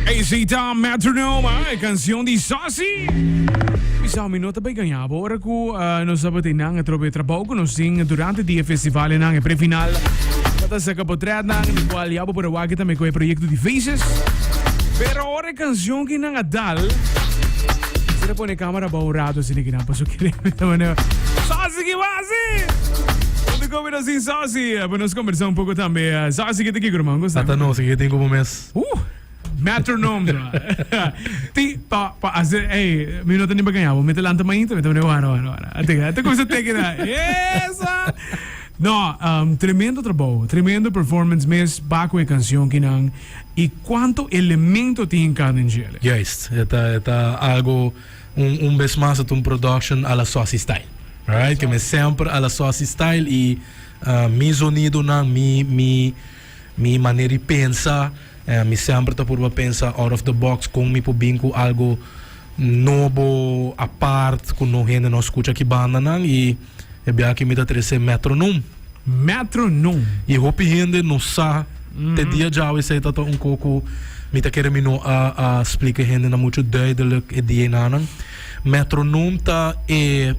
Esey ta Metronome, e cancion di Saucy. Bisa mi no ta bay gaña bo ora cu nos tabata einan atrobe e trabou cu nos tin durante di e festivalnan e prefinal ta saca potretnan di cual ya bo por a wak tambe cu e proyecto di Faces. Pero ora e cancion ki nan a dal se ta pone camera abou un rato asina ki nan paso kere ta manera Saucy ki wasi! Punto com nos tin Saucy pa nos conversa un poco tambe. Saucy ki ta kiko ruman? Gusta? Ata nos ki tin como mes. Metronome. Ti pa pa hacer, ey, mi no ta ni pa gaña bo, mi ta lanta mainta, mi ta pone wara wara wara. Ate ate kumsa teken na. Esa! No, tremendo trabou, tremendo performance mes ba ku e kansion kinan i kuanto elemento tin hinká den djele. Juist, e ta e ta algo un un bes mas e ta un production a la Saucy style. Right? Ke mi semper a la Saucy style i mi zonidonan, mi mi Mi manera di pensa, mi semper ta purba pensa out of the box kon mi por bin ku algo nobo, apart, ku no hende no skucha ki bandanan i e bia aki mi ta trese metronoom. Metronoom. I hopi hende no sa te dia djawe esei ta ta un ko ku mi ta kere mi no a a splika hendenan muchu duidelijk e dianan. Metronoom ta e.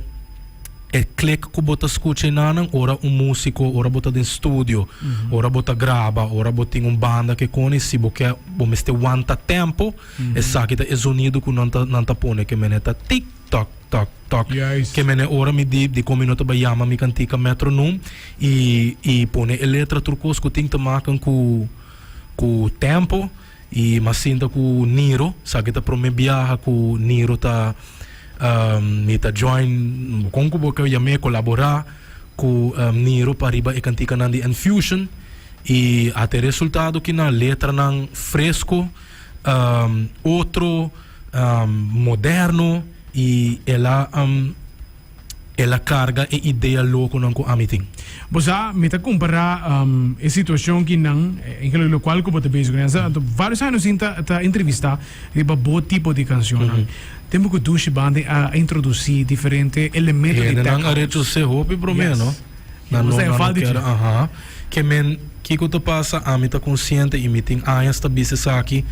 E klik ku bo ta skucha enanan ora un músiko, ora bo ta den studio, ora bo ta graba, ora bo tin un banda ke koni, si bo ke bo mester wanta tempo, esaki ta e zonido ku nan ta nan ta pone ke mene ta tik tok tok tok. Ke mene ora mi di dikon mi no ta bai yama mi kantika metronoom i i pone e letra tur kos ku tin te maken ku ku tempo i mas sinta ku Niro, esaki ta prome biaha ku Niro ta. Mi ta join, kon ku bo ke yam'é, kolaborá ku Niro pa riba e kantikanan di Enfusion i ata e resultado kina, letranan fresko, otro, moderno i el a el a karga e idea lokonan ku ami tin. Bo sa, mi ta kompará e situashon kinan, en lokual ku bo ta bezig kuné. Anto vários aña nos tin ta entrevistá riba bo tipo di cancionnan. Tempo cu Dushi Bandi a introduci diferente elemento di tech Hendenan a rechosé hopi promé, no? Nan no, nan no kier, aha. Ke men, kiko ta pasa, ami ta konsiente i mi tin añas ta bisa esaki,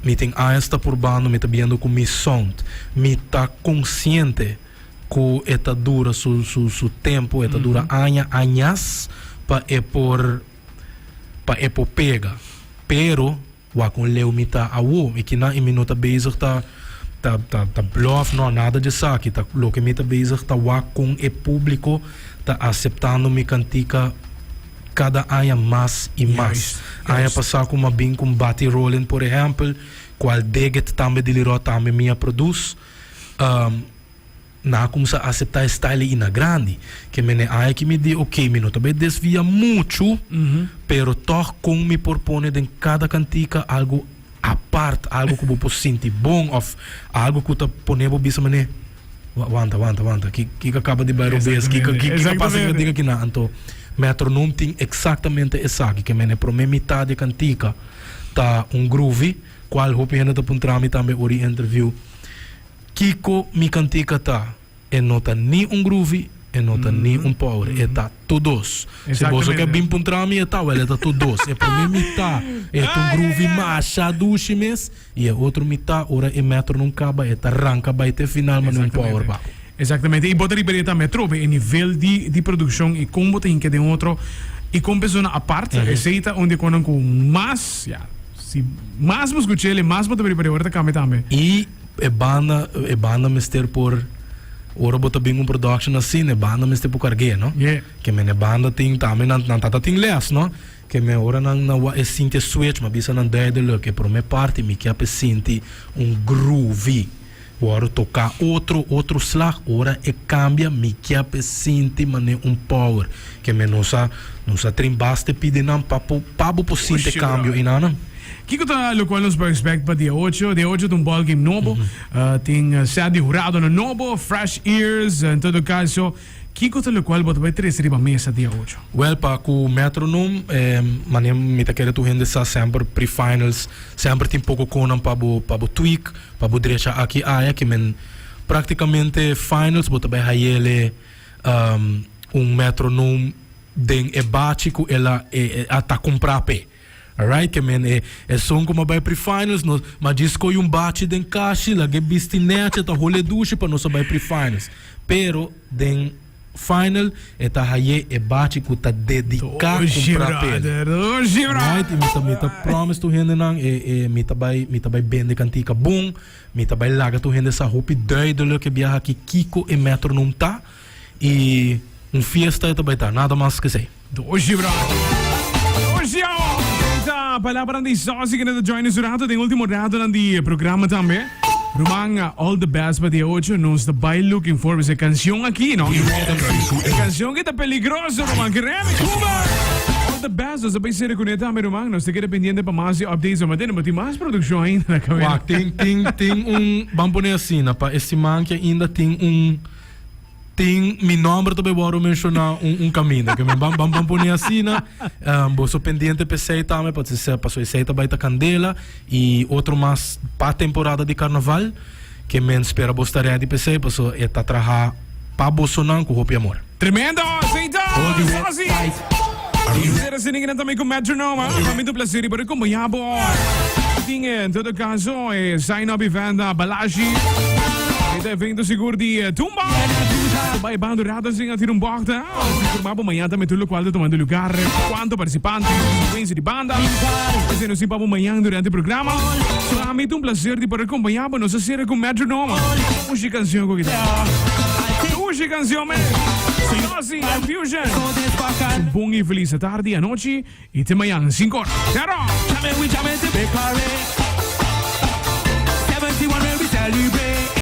mi tin añas ta purbando, mi ta biendo ku mi sound. Mi ta konsiente ku e ta dura su, su, su tempu, e ta dura aña, añas pa e por, pa e por pega. Pero. Wak un leu mi ta awo. I kinan i mi no ta bezig ta ta ta ta bluff no, nada di esaki. Ta loke mi ta bezig ta wak kon e publico ta aseptando mi kantika kada aña mas i mas. Aña pasá ku mi a bin ku Bati Rolling por ehèmpel, kual Degget tambe di Lirò tambe mi a produce. Nan a kumsa aseptá e style ei na grandi. Ke mene aña ki mi di, ok, mi no ta bai desvia muchu, pero tòg kon mi por pone den kada kantika algu apart, algu ku bo por sinti bon òf algu ku ta pone bo bisa manera, wanta, wanta, wanta, ki kiko a kaba di bai robes, kiko kiko a pasa ku e kantika akinan? Anto Metronoom tin eksaktamente esaki, ke mene promé mitá di e kantika ta un groovy, kual hopi hende ta puntra mi tambe ora e interview. Kiko mi kantika ta? E no ta ni un groovy, e no ta ni un power, e ta tur dos. Si boso ke bin puntra mi e ta, wèl e ta tur dos. E promé mitá e ta un groovy masha dushi mes, i e otro mitá ora e metronom kaba e ta ranka bai te final manera un power bako. Exactamente. I bo ta riba tambe atrobe e nivel di di produccion i kon bo ta hinka den otro i kon persona apart. Esei ta un di e konan ku mas, ya, si mas bo skuch'el e mas bo ta riba ora ta kambia tambe. I e banda e banda mester por ora bo ta bin un production asina e banda mester por karg'é no. Yeah. Ke men e banda tin tambe nan nan tata tin les no. Ke men ora nan nan wak e sinti e switch mi a bisa nan duidelijk e prome parti mi ke ap e sinti un groovy wòrdu toká otro otro slag ora e kambia mi ke ap e sinti manera un power. Ke men nos a nos a train basta e pidi nan pa por pa bo por sinti e kambio einan. Kiko ta lokual nos por expect pa dia ocho? Dia ocho ta un ballgame nobo. Tin set di huradonan nobo, fresh ears. En todo caso, kiko ta lokual bo ta bai trese riba mesa dia ocho? Wel, pa ku Metronome, manera mi ta kere tur hende sa semper pre-finals semper tin poko konan pa bo pa bo tweak, pa bo drecha aki aya, ke men praktikamente finals bo ta bai hayele un Metronome den e bachi ku el a ta kumpra p'e. Alright, ke men e esun ku m'a bai pre-finals nos m'a djis koy un bachi den kashi lag'e bisti nechi ta hole dushi pa nos a bai pre-finals. Pero den final e ta haye e bachi ku ta dediká kumpra p'el. Right, i mi ta mi ta promise tur hendenan e e mi ta bai mi ta bai bende kantika bon, mi ta bai laga tur hende sa hopi duidelijk e biaha aki kiko e metronome ta i un fiesta e ta bai ta, nada mas ku esei. Doshi bro. Doshi awo. Ta palabranan di Saucy kende ta join nos un rato den ultimo ratonan di programa tambe. Ruman, all the best pa dia ocho. Nos ta bai looking forward pa e cancion aki, no? E cancion ki ta peligroso, ruman. Ke remi, Cuba! All the best. Nos ta bai sere cune tambe, ruman. Nos ta keda pendiente pa mas di updates. Zometeen no tin mas produccion ainda na camino. Wak, tin, tin, tin un, ban pone asina, pa e siman ki ainda tin un. Tin mi nomber ta bay worde menciona un un caminda. Ke men ban ban ban pone asina. Um, boso pendiente p'esey tambe pa se paso esey ta bay ta candela y otro mas pa temporada di carnaval. Ke men spera bos ta ready p'esey paso e ta traha pa bosonan cu hopi amor. Tremendo! Esey ta! Saucy! Ser asina kinan tambe cu Metronome, ah. Pa mi ta un placer di por acompaña bo. Tin en todo caso e sign up event na Balashi. E ta evento sigur di tumba. Ta bai bando rato sin a tira un bocht, ah. Informa bo mañana tambe tur locual ta tomando lugar, cuanto participante, secuencia di banda. Esei nos tin pa bo mañana durante e programa. Pa mi ta un placer di por acompaña bo. Nos a cera cu Metronome. Dushi cancion cu kita. Dushi cancion mes. Saucy and Fusion. Un bon y feliz tardi, anochi y te mañana 5 ora. Charo!